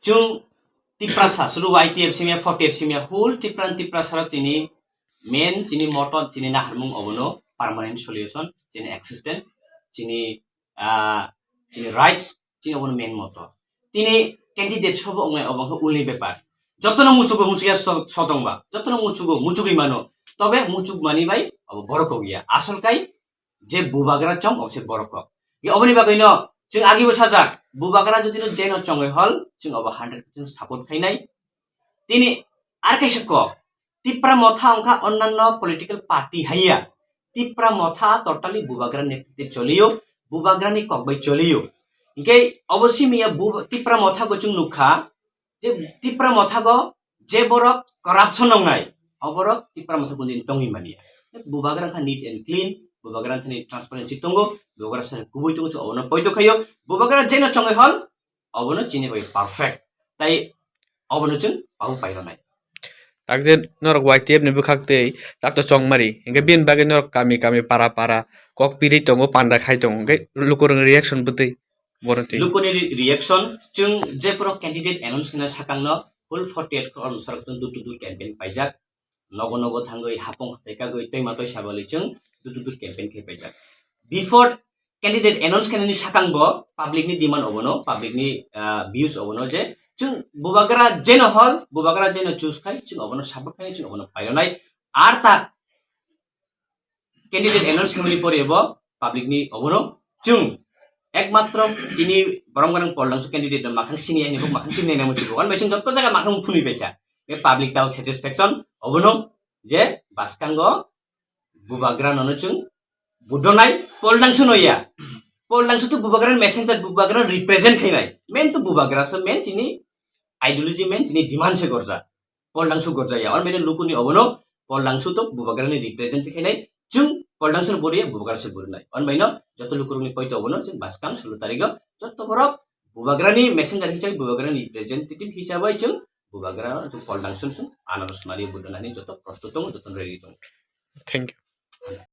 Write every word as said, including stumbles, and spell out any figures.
Chwng Tiprasa, suru Y T F simya, forty-eight simya, whole Tipra, Tiprasa rok chini main, chini motto, chini naharmung obono permanent solution, chini existence, chini, ah, chini rights, chini obono main motto. Tini candidate sobo wngnai obo wngkha ulni bepar. Jotono muchugo, muchugya so-, sotongba. Jotono muchugo, muchugwi mano. Tobe muchuk mani bai obo borok kok ya. Asol kai je bubagra chong, obo se borok kok. Ye oboni bagwi no, chwng agi bo sajak, bubagra jodi no je no chongwi hol, chwng obo hundred percent support khainai. Tini ar kaisa kok, Tipra Motha wngkha onnanno political party haiya. Tipra Motha totally bubagra netrite choliyo, bubagra ni kok bai choliyo. Hinkhe obo simiya bu-, Tipra Motha go chwng nukha, je Tipra Motha go je borok corruption wngnai, o borok Tipra Motha kundin tongwi mania. Bubagra wngkha neat and clean, bubagra wngkha ni transparency tongo, bubagra sa kubui tongo, chwng obono poito khayo, bubagra jeno chongwi hol, obono chini bai perfect. Tai obono chwng abo pailonai. Tak je norok Y T F ni bwkhak tei tak to chongmari, hinkhe bini bagwi norok kami kami para para kok pirwi tongo, panda khai tongo, hinkhe lukurokni reaction bwtwi. Boroti. Lukuni re-, reaction, chwng je poro candidate announce khna sakang no full forty-eight khe almost chwng door to door campaign paijak. Nogo nogo thangwi hapung hatai kagwi tei matoi sabali chwng door to door campaign khe paijak. Before candidate announce khnani sakang bo public ni demand obono, public ni, ah, views obono je chwng bubagra jeno hol, bubagra jeno choose khai, chwng obono support khai, chwng obono pailonai. Ar ta candidate announce khaimani pore bo public ni obono chwng ekmatro chini borom gwnang Paul Dangsu candidate no makhang sini ani bo makhang sini nai muchungo. Wan bai chwng joto jaga makhang phunui bai kha. Be public tao satisfaction obono je bwskango bubagra nono chwng budonai Paul Dangsu no ya. Paul Dangsu to bubagra messenger, bubagra represent khainai. Main to bubagra so main chini ideology, main chini demand se gorja. Paul Dangsu gorjaya. On baino lukuni obono Paul Dangsu to bubagrani represent khainai. Chwng Paul Dangsu no boriya, bubagra se borinai. On baino joto lukurokni poito obono chwng bwskang sulo tarigo joto borok bubagrani messenger hisabe, bubagrani representative hisabai chwng bubagra chwng Paul Dangsu chwng anaros mari budonani joto prostut tongo, joto ready tongo. Thank you.